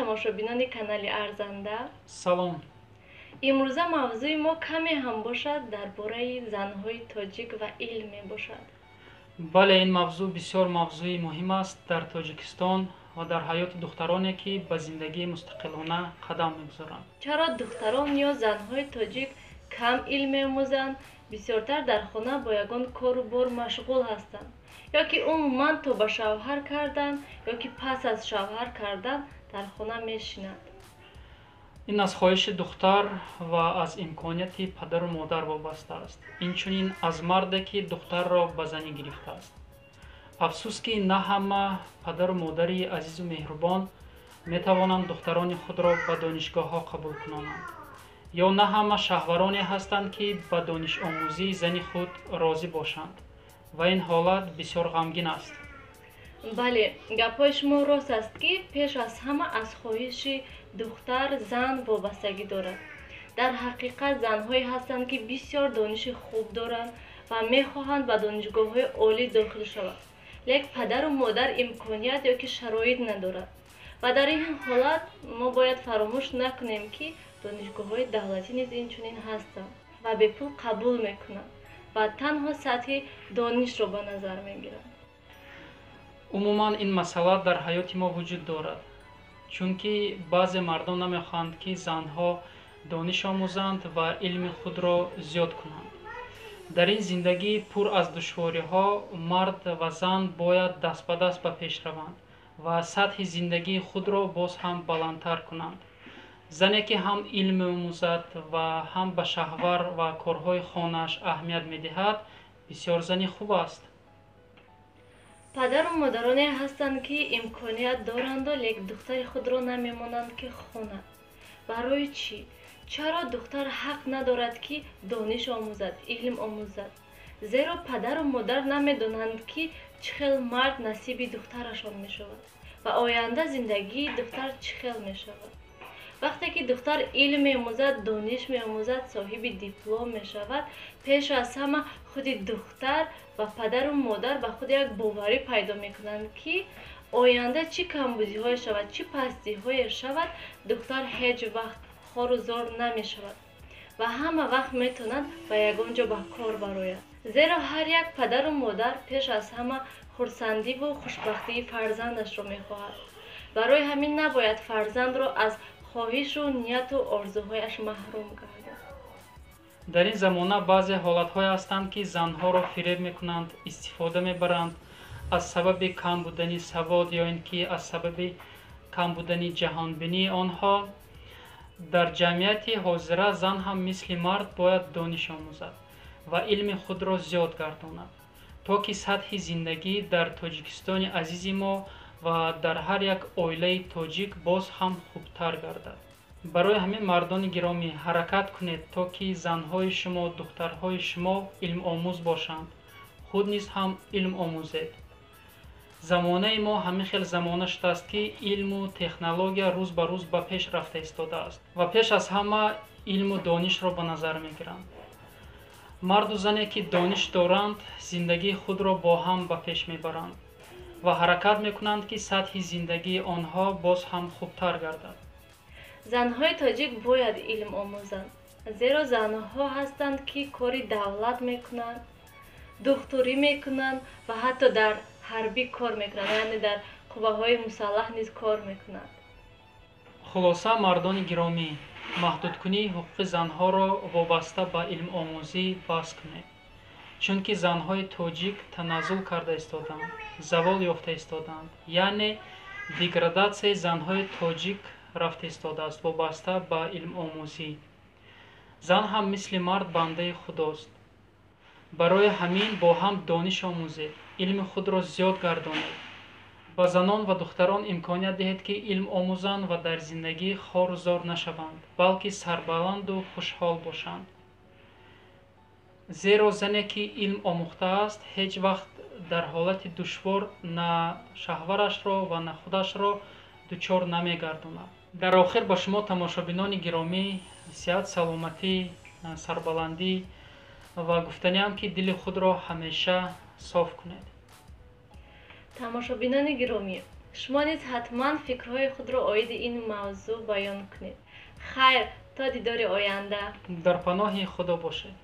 Тамошобинони канали Арзанда. Салом. Имрӯза мавзӯи мо каме ҳам бошад, дар бораи занҳои тоҷик ва илм мебошад. Бале, ин мавзӯъ бисёр мавзӯи муҳим аст дар Тоҷикистон ва дар ҳаёти духтароне, ки ба зиндагии мустақилона қадам мегузоранд. Чаро духтарон ё занҳои тоҷик кам илм меомӯзанд, бисёртар дар хона бо ягон кору бор машғул ҳастанд ё ки умуман то ба шавҳар кардан ё ки пас аз шавҳар кардан дар хона мешинанд? Ин аз хоҳиши духтар ва аз имконияти падару модар вобаста аст, инчунин аз марде, ки духтарро ба занӣ гирифтааст. Афсӯс, ки на ҳама падару модари азизу меҳрубон метавонанд духтарони худро ба донишгоҳҳо қабул кунонанд ё на ҳама шаҳвароне ҳастанд, ки ба донишомӯзии зани худ розӣ бошанд, ва ин ҳолат бисёр ғамгин аст. Бале, гапҳои шумо рост аст, ки пеш аз ҳама аз хоҳиши духтар, зан вобастагӣ дорад. Дар ҳақиқат занҳое ҳастанд, ки бисёр дониши хуб доранд ва мехоҳанд ба донишгоҳҳои олӣ дохил шаванд, лек падару модар имконият ё ки шароит надорад. Ва дар ин ҳолат мо бояд фаромӯш накунем, ки донишгоҳҳои давлатӣ низ инчунин ҳастанд ва бепул қабул мекунанд ва танҳо сатҳи донишро ба назар мегиранд. Умуман, ин масъала дар ҳаёти мо вуҷуд дорад, чунки баъзе мардон намехоҳанд, ки занҳо дониш омӯзанд ва илми худро зиёд кунанд. Дар ин зиндагӣ пур аз душвориҳо мард ва зан бояд даст ба даст ба пеш раванд ва сатҳи зиндагии худро боз ҳам баландтар кунанд. Зане, ки ҳам илм меомӯзад ва ҳам ба шаҳвар ва корҳои хонааш аҳамият медиҳад, бисёр зани хуб аст. Падару модароне ҳастанд, ки имконият доранду, лек духтари худро намемонанд, ки хонад. Барои чӣ? Чаро духтар ҳақ надорад, ки дониш омӯзад, илм омӯзад? Зеро падару модар намедонанд, ки чӣ хел мард насиби духтарашон мешавад ва оянда зиндагии духтар чӣ хел мешавад. Вақте ки духтар илм меомӯзад, дониш меомӯзад, соҳиби диплом мешавад, пеш аз ҳама худи духтар ва падару модар ба худ як боварӣ пайдо мекунанд, ки оянда чӣ камбудиҳое шавад, чӣ пастиҳое шавад, духтар ҳеҷ вақт хору зор намешавад ва ҳама вақт метавонад ба ягон ҷо ба кор барояд. Зеро ҳар як падару модар пеш аз ҳама хурсандиву хушбахтии фарзандашро мехоҳад. Барои ҳамин набояд фарзандро аз хоҳишу нияту орзуҳояш маҳрум гардад. Дар ин замона баъзе ҳолатҳое ҳастанд, ки занҳоро фиреб мекунанд, истифода мебаранд аз сабаби кам будани савод ё ин ки аз сабаби кам будани ҷаҳонбинии онҳо. Дар ҷамъияти ҳозира зан ҳам мисли мард бояд дониш омӯзад ва илми худро зиёд гардонад, то ки сатҳи зиндагӣ дар Тоҷикистони азизи мо ва дар ҳар як оилаи тоҷик боз ҳам хубтар гардад. Барои ҳамин, мардони гиромӣ, ҳаракат кунед, то ки занҳои шумо, духтарҳои шумо илмомӯз бошанд. Худ низ ҳам илм омӯзед. Замонаи мо ҳамин хел замона шудааст, ки илму технология рӯз ба рӯз ба пеш рафта истодааст ва пеш аз ҳама илму донишро ба назар мегиранд. Марду зане, ки дониш доранд, зиндагии худро бо ҳам ба пеш мебаранд ва ҳаракат мекунанд, ки сатҳи зиндагии онҳо боз ҳам хубтар гардад. Занҳои тоҷик бояд илм омӯзанд, зеро занҳо ҳастанд, ки кори давлат мекунанд, духтурӣ мекунанд ва ҳатто дар ҳарбӣ кор мекунанд, яъне дар қувваҳои мусаллаҳ низ кор мекунанд. Хулоса, мардони гиромӣ, маҳдудкунии ҳуқуқи занҳоро вобаста ба илмомӯзӣ бас кунед, чунки занҳои тоҷик таназзул карда истодаанд, завол ёфта истодаанд, яъне деградатсияи занҳои тоҷик рафта истодааст вобаста ба илмомӯзӣ. Зан ҳам мисли мард бандаи худост. Барои ҳамин бо ҳам дониш омӯзед, илми худро зиёд гардонед, ба занон ва духтарон имконият диҳед, ки илм омӯзанд ва дар зиндагӣ хору зор нашаванд, балки сарбаланду хушҳол бошанд. Зеро зане, ки илм омӯхтааст, ҳеҷ вақт дар ҳолати душвор на шаҳварашро ва на худашро дучор намегардонад. Дар охир ба шумо, тамошобинони гиромӣ, сиҳат, саломатӣ, сарбаландӣ ва гуфтаниам, ки дили худро ҳамеша соф кунед. Тамошобинони гиромӣ, Шумо низ ҳатман фикрҳои худро оиди ин мавзӯъ баён кунед. Хайр, то дидори оянда. Дар паноҳи Худо бошед.